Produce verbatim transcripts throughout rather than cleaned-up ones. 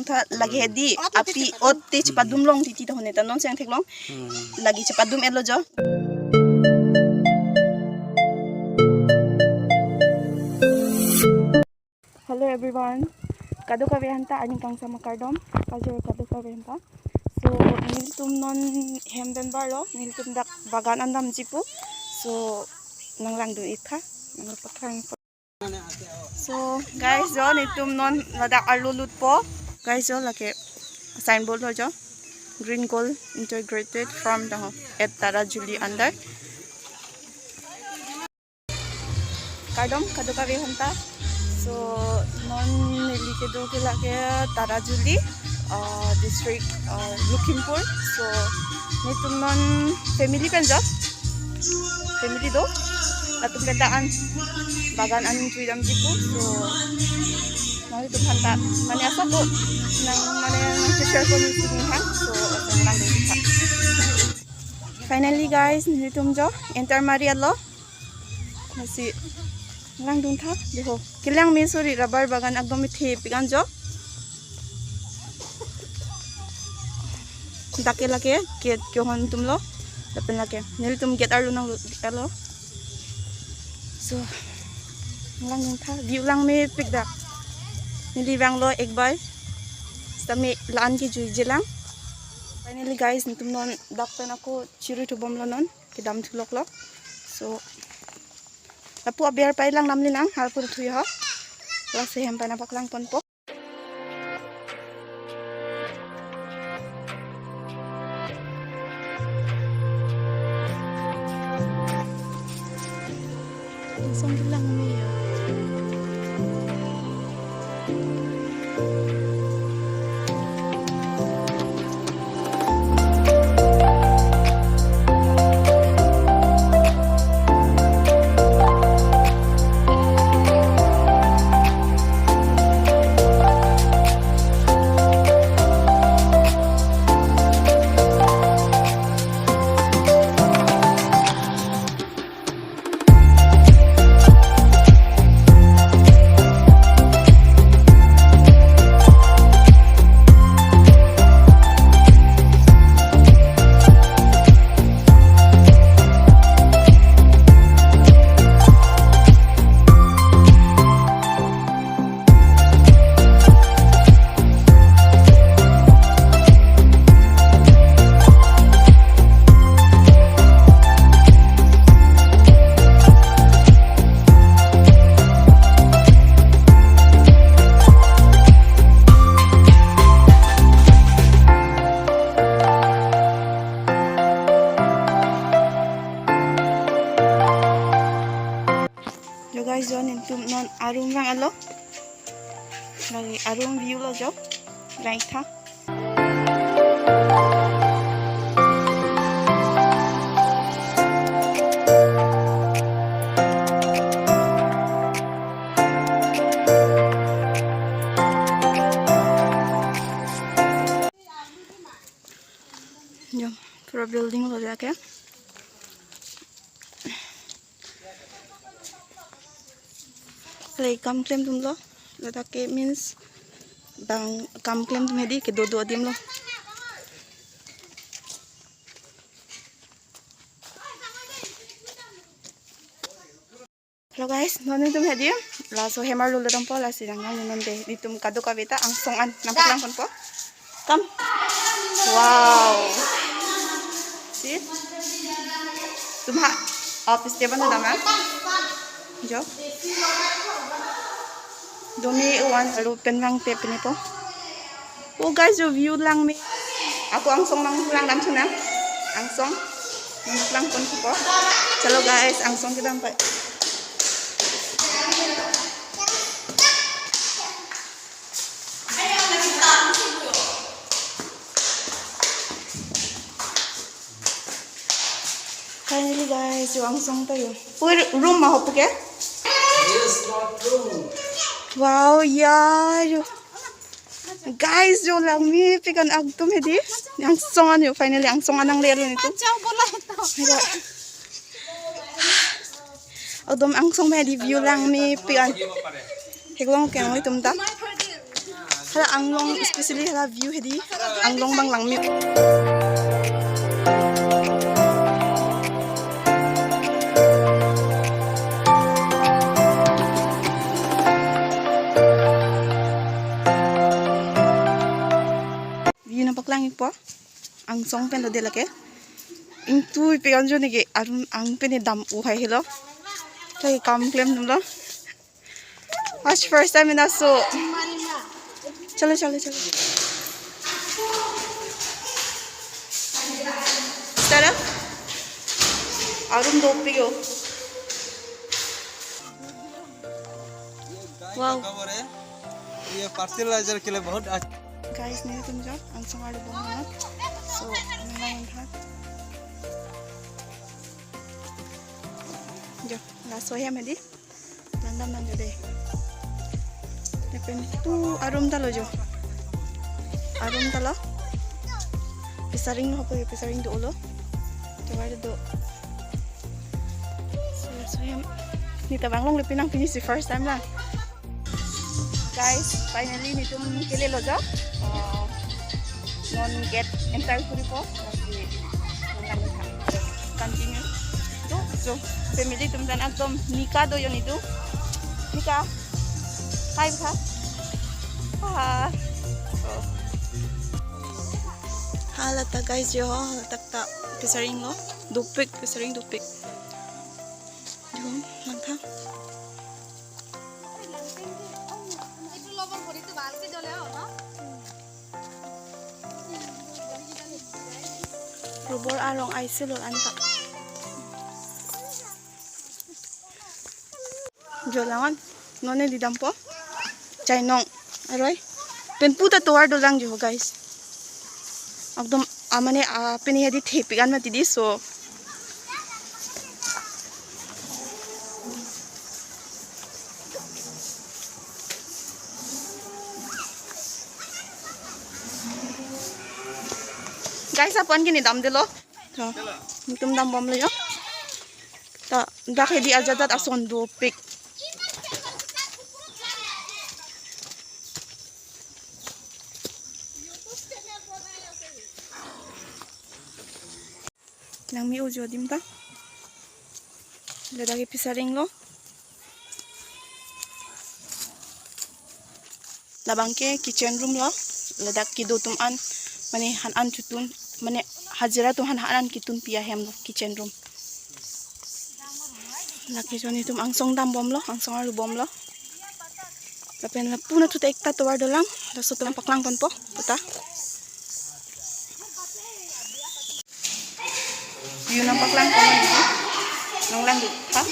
Tha lake hedi api otte chepadum long titi tahun eta non siang theklong. Hmm. Lake chepadum-etlo jo. Hello everyone. Kadokave aphanta aning kangsam akardom. Pajir kadokave aphanta. So, nelitum non hem denbarlo, nelitum dak bagan an damji pu. So, nanglangdun-ik tha, nangpaklang. So, guys, jo nelitum non ladak arlo lutpo. Guys, jo lake signboard lo jo. Green Gold Integrated Farm ta ho. At Tarajuli under. Kardom, kadokave aphanta. So, non neli kedo ke lake Tarajuli, uh, district, uh, Lakhimpur. So, nelitum non family pen jo. Family do. Latum pen ta an bagan an jui damji pu. So, nanglitum aphanta mane asap ko nang mane nang share ko nisi ni ha. So, nang do ha. Finally guys, nelitum jo enter mari-etlo. Lasi langdun tha, deho. Kelang me suri rubber bagan ekdom methepik an jo. Dak ke lake gate kehon atumlo. Lapen lake nelitum gate arlo nanglo, arlo. So, langdun tha, view langmepik dak. Neli vanglo ek bai. Sitame la-an ke juijelang. Finally guys, nelitum non dak pen ako chirui thubomlo non. Kedam thuloklo. So, lapu aber pai lang namli nang, harpur thuya ho. Lasi hem pai nangpaklangponpo. Song langme ya. Jo guys, jo nelitum non arum vang-etlo. Lake arum view lo jo. Langtha. Jo, pura building lo dak ke. Lake kam klem atumlo, ladak ke means bang kam klem atum hedi kedo do adim lo. Hello guys, non nelitum hedi, laso hem arlo lo dampo, lasi nang nang non de, nelitum kadokave ta angsong an nangpaklangponpo. Come. Wow. See? Tum ha. Up step an dam na. Jo. Domi one aru pen vangte pini po. Oh guys, jo view langme. Ako angsong nanglang dam chunang. Angsong. Nangpaklangponpo. Chalo guys, angsong kedam pai. Finally guys, jo angsong ta jo. Pur room ma ho puke? Yes, not room. Wow, ya, jo. Guys, jo langmepik an ekdom hedi. Angsong an jo, finally angsong an nanglelo nelitum. Ekdom angsong me hedi, view langmepik an. Theklong ke nelitum ta. Anglong, especially hala view hedi, Anglong abang langme. View nangpaklang-ikpo. Angsong pen lo de lake. Ingtui pe anjo neke arum ang pen dam u hai helo. Lake kam klemdunlo. Aaj first time ena so. Chalo, chalo, chalo. Tara? Arum dopik yo. Wow. खबर है, ये फर्टिलाइजर के लिए बहुत अच्छा। Guys, nelitum jo angsong arlo bom lo. So, nang tha. Jo, laso ahem hedi. Langdam nang jo de. Lapen tu arum ta lo jo. Arum ta lo. Pisaring lo, pisaring dolo. Tovar do. So, laso ahem. Neta bang longle pinang, pini si first time lang. Guys, finally nelitum kele lo jo. Uh, non gate enter koripo. Continue. Tu, so, family atum dan ekdom nika do jo nelitum. Nika. Hi, Bikha. Hi. So. Hala ta guys jo, hala ta ta pisaring lo. Dopik, pisaring dopik. Jo, langtha. Rubber arong aisi lo anta. Jo lang-an, non neli dampo. Chainong aroi. Pen puta tovar dolang jo, guys. Ekdom, ah, mane, ah, pini hedi thepik an mati di so. Guys, apon kini damdelo. To, nelitum dam bom lo jo. Ta, dak hedi ajat ason dopik. Langme-o jo adim ta. Ladak ke pisaring lo. Labang ke kitchen room lo. Ladak kedo atum an, mane han an chotun, mane hajira atum han han an ketunpi ahem lo kitchen room. Lake jo nelitum angsong dam bom lo, angsong arlo bom lo. Lapen lapu na thu ta ekta tovar dolang, laso atum paklang ponpo, puta. View nangpaklang kono niji. Nanglang di, ha?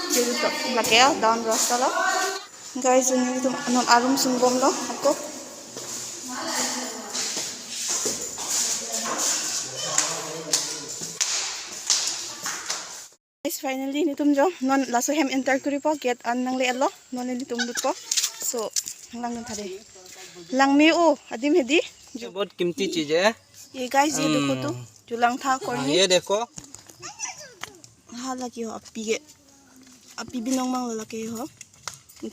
View to, lake down rasta lo. Guys, nelitum non arum sung bom lo, ako. Guys, finally nelitum jo non laso hem enter koripo, gate an nangle-etlo, non nelitum lutpo. So, nanglang dun tha de. Langme-o adim hedi. ये बहुत कीमती चीज है। ये guys, ये देखो तो, हम्म। जो langtha हाँ, korni। ये देखो। Hala ke ho api ke, api binong mang lo lake ho.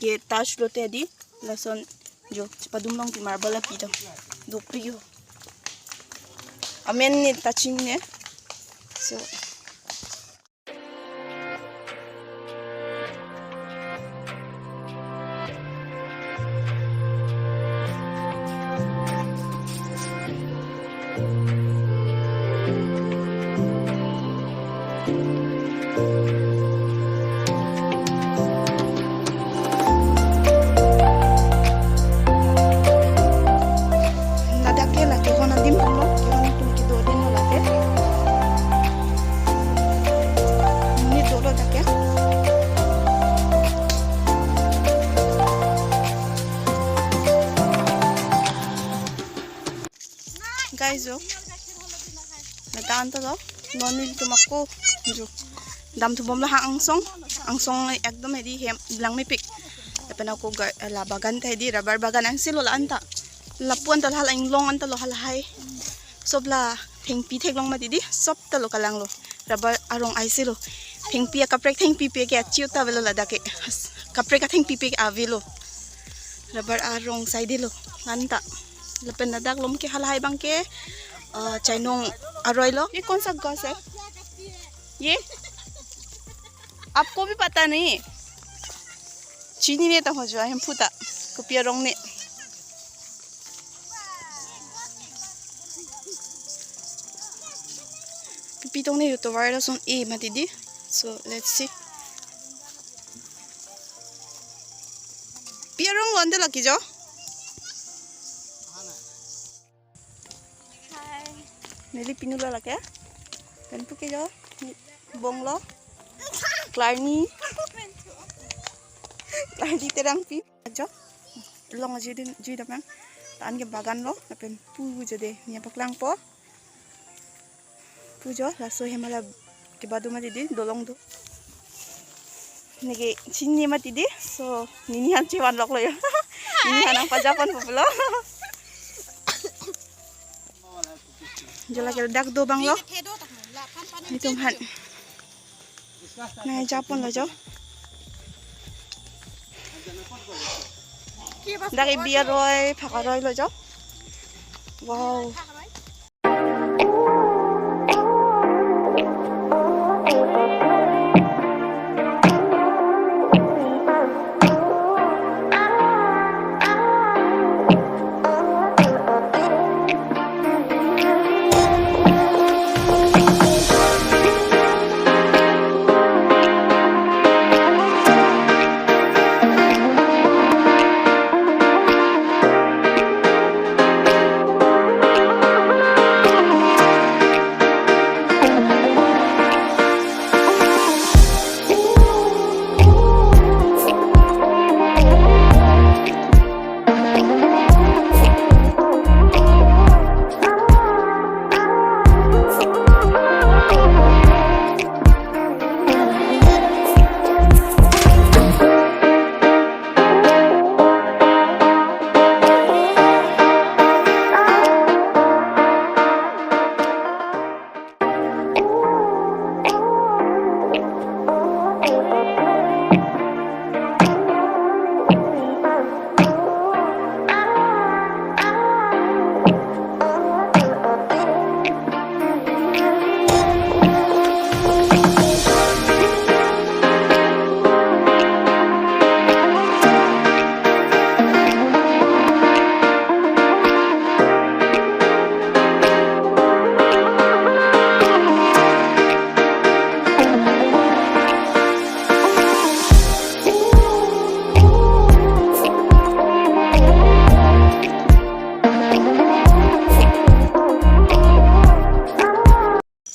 Ke touch lote hedi, lason jo chepadum long ti marble api to. Dopik ho. Amen ne touching ne. So. Ladak ke lake hon adim lo, ke hon atum kedo adim lo lake. Monit dolo dak ke. Guys, jo. Neta anta jo. Non nelitum ako. Jo. Damthu bom lo ha angsong. Angsong ekdom hedi hem langmepik. Lapen ako ga-, eh, la bagan ta hedi, rubber bagan angse lo la anta. Lapu anta hala inglong anta lo halahai. Sob la Thengpi theklong mati di, sop ta lo, kalang lo. Rubber arong ai si lo. Thengpi akaprek thengpi pe ke achiu ta avelo ladak ke. Kaprek athengpi pe avelo. Rubber arong side lo. Ngan ta. Lapen ladak lom ke halahai abang ke, uh, chainong aroi lo. Ye kaun sa ghas hai? Ye? Aapko bhi pata nahi? Chinine ta ho jo, hemphu ta. Kopi arong ne. Kopi tong ne, yo tovar lason e mati di. So, let's see. Pi arong lo ante lake jo? Hi. Neli pinu lo lake. Pen pu ke jo. Bong lo. Klarni. Klarni Terangpi. Jo. Long aji din, ji damang. Tan ke bagan lo. Lapen pu jo de. Nia paklang po. Pu jo. Laso hem hala kebadu mati di. Dolong do. Neke chinine mati di. So, nini han chevan lok lo yo. Nini han nangpajapon pulo. Jo lake dak do abang lo. Nelitum han. Nangpajapon lo jo. Dak ke bi aroi, phak aroi lo jo. Wow.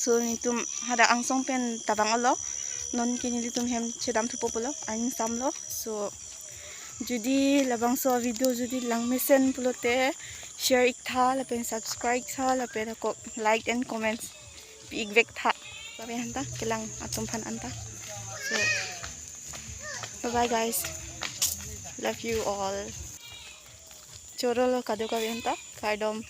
So, nelitum hadak angsong pen tabang olo. Non ke nelitum hem chedam thupo pulo, aning samlo. So, jodi labangso video jodi langmesen pulote share ik tha, lapen subscribe tha, lapen ako like and comments pi ik vek tha. Kave anta, kelang atum aphan anta. So, bye bye guys. Love you all. Choro lo kadokave anta, kardom.